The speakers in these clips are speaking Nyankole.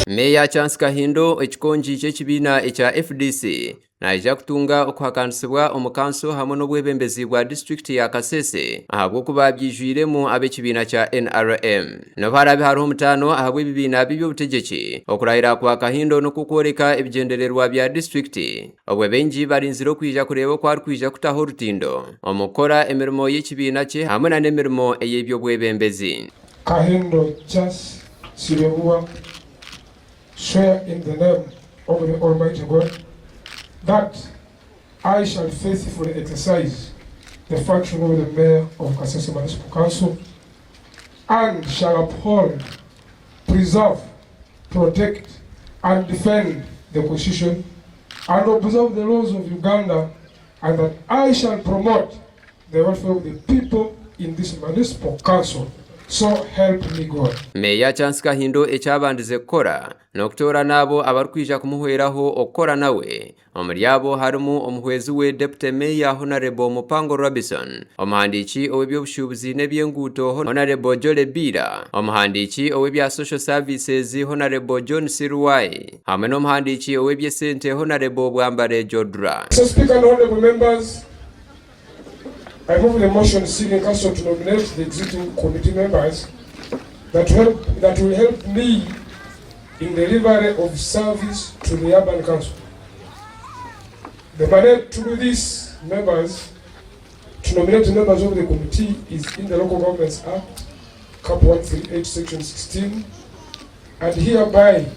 Meeya Chance Kahindo ekikongi ky'ekibiina ekya FDC naija kutunga okuhakanisibwa omu kanso hamwe n'obwebembezi bwa disiturikiti ya Kasese ahabw'okuba byijwiremu ab'ekibiina kya NRM. N'obu haraabe hariho omutaano ahabw'ebibiina by'eby'obutegyeki, okurahira kwa Kahindo n'okw'okworeka ebigyendererwa bya disiturikiti obwo baingi barinzire okwija kureeba oku arikwija kutaho orutindo omu kukora emirimo y'ekibiina kye hamwe n'emirimo ey'eby'obwebembezi. Kahindo Charles Sirewuwa swear in the name of the Almighty God that I shall faithfully exercise the function of the Mayor of Kasese Municipal Council and shall uphold, preserve, protect and defend the Constitution and observe the laws of Uganda and that I shall promote the welfare of the people in this municipal council so help me God. Meeya Chance Kahindo eki abandize kukora n'okutoorana abo abarikwija kumuhweraho okukora nawe. Omuri abo harimu omuhwezi we Deputy Mayor Honarebo Mupango Robison, omuhandiiki ow'eby'obushuubuzi n'eby'enguuto Honarebo Jolly Biira, omuhandiiki ow'ebya Social Services Honarebo John Siruwai hamwe n'omuhandiiki ow'eby'esente Honarebo Bwambare Jodra. Mister Speaker and Honourable Members, I move the motion seeking council to nominate the executive committee members that, help, that will help me in delivery of service to the urban council. The mandate to do this, members, to nominate members of the committee is in the Local Governments Act, Cap 138, Section 16, and hereby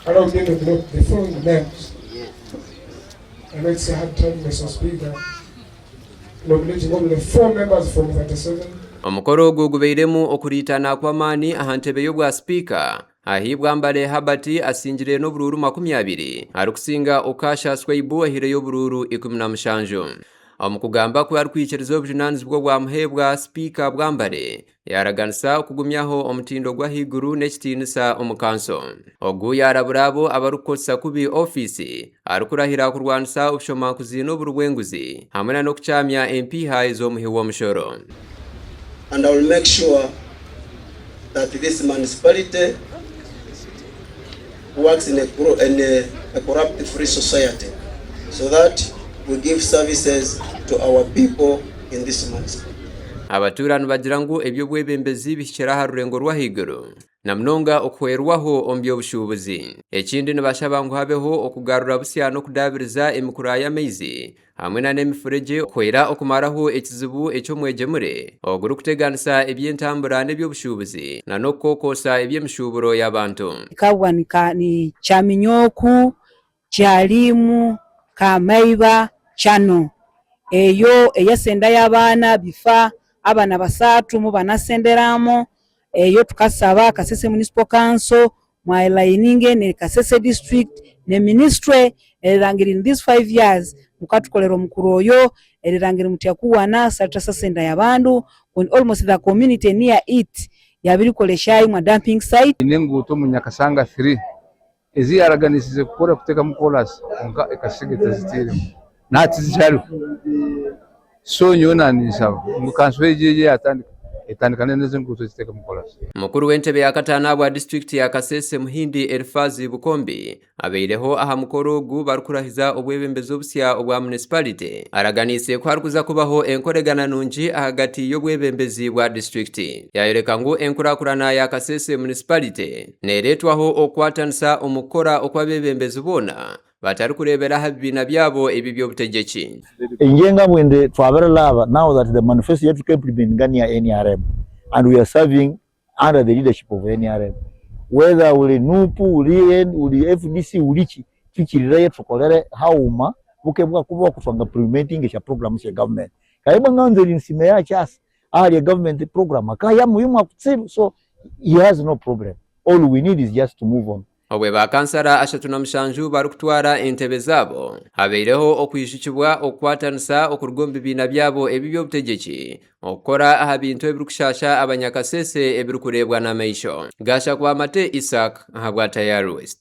allow me to nominate the following names. I know it's a hard time, Mr. Speaker, nominating only four members from 37. Omukoro ogu gubairemu okuriitana kw'amaani aha ntebe y'obwa sipiika ahi Bwambale Herbert asingire n'oburuuru 20 arikusinga Okasha Swaibu ohaireyo oburuuru 17. Omu kugamba ku arikwikiriza obujunaanizibwa obwamuheebwa sipiika Bwambale, Yaaraganisa okugumyaho omutindo gw'ahaiguru n'ekitiinisa omu kanso. Ogu yaarabura abo abarikukozesa kubi ofiisi arikurahira kurwanisa obushomankuzi n'oburi bw'enguzi hamwe na n'okukyamya empiiha ez'omuhi w'omushoro. And I will make sure that this municipality works in a, in a, a corrupt free society so that we give services to our people in this municipality. Abatuura nibagira ngu eby'obwebembezi bihikire aha rurengo rw'ahaiguru na munonga okuhwerwaho omu by'obushuubuzi. Ekindi nibashaba ngu habeho okugarura busya n'okudaabiriza emikura y'amaizi hamwe na n'emifuregye kuhwera okumaraho ekizibu eky'omwegyemure ogurikuteganisa eby'entambura n'eby'obushuubuzi na n'okukokoosa eby'emishuuburo y'abantu. Kabwa ni Kyaminyooku, Kyalimu, Kamaiba, Kyano. Eyo eyesenda y'abaana bifa abaana basaatu mu banasenderamu. Eyo tukasaba Kasese Municipal Council mwa aligninge ne Kasese District ne ministry erirangire in these 5 years mukatukolera omukura oyo erirangire muti akuwana salita senda y'abandu when almost the community near it yabirikolesha imwe dumping site. Haine enguuto omu Nyakasanga 3 ezi yaaraganisize kukora kuteekamu koorasi kwonka ekasiga etaziteiremu na hati zikyariho. So nyowe naninshaba ngu kanso egi egi eyatandika etandikane n'ezi enguuto eziteekemu koorasi. Mukuru w'entebe ya kataano ahabwa disiturikiti ya Kasese Muhindi Elifazi Bukombi abaireho aha mukoro ogu barikurahiza obwebembezi obusya obwa munisipalite araganiise ku harikuza kubaho enkoregana nungi ahagati y'obwebembezi bwa disiturikiti. Yayoreka ngu enkurakurana ya Kasese munisipalite Neereetwaho okukwatanisa omu kukora okw'abeebembezi boona batarikureebera aha bibiina byabo ebi by'obutegyeki. Inje bwende twabirilaba now that the manifesto yetu tuka-implementinga ni ya nrm and we are serving under the leadership of nrm whether uri nup, uri uri fdc uri ki tukirireyo tukolere hauma buke bwakuba kutwanga implementing esya program sya government kaibwa nganze nsime yakyasa ahari government program akayamu yimwe kutsibu so he has no problem all we need is just to move on. Obwe ba kansara 37 barikutwara entebe zaabo, habaireho okwijukibwa okukwatanisa okuruga omu bibiina byabo ebi by'obutegyeki okukora aha bintu ebirikushasha abanya Kasese ebirikureebwa n'amaisho. Gashakwa Mate Isaac ahabwa Tayari West.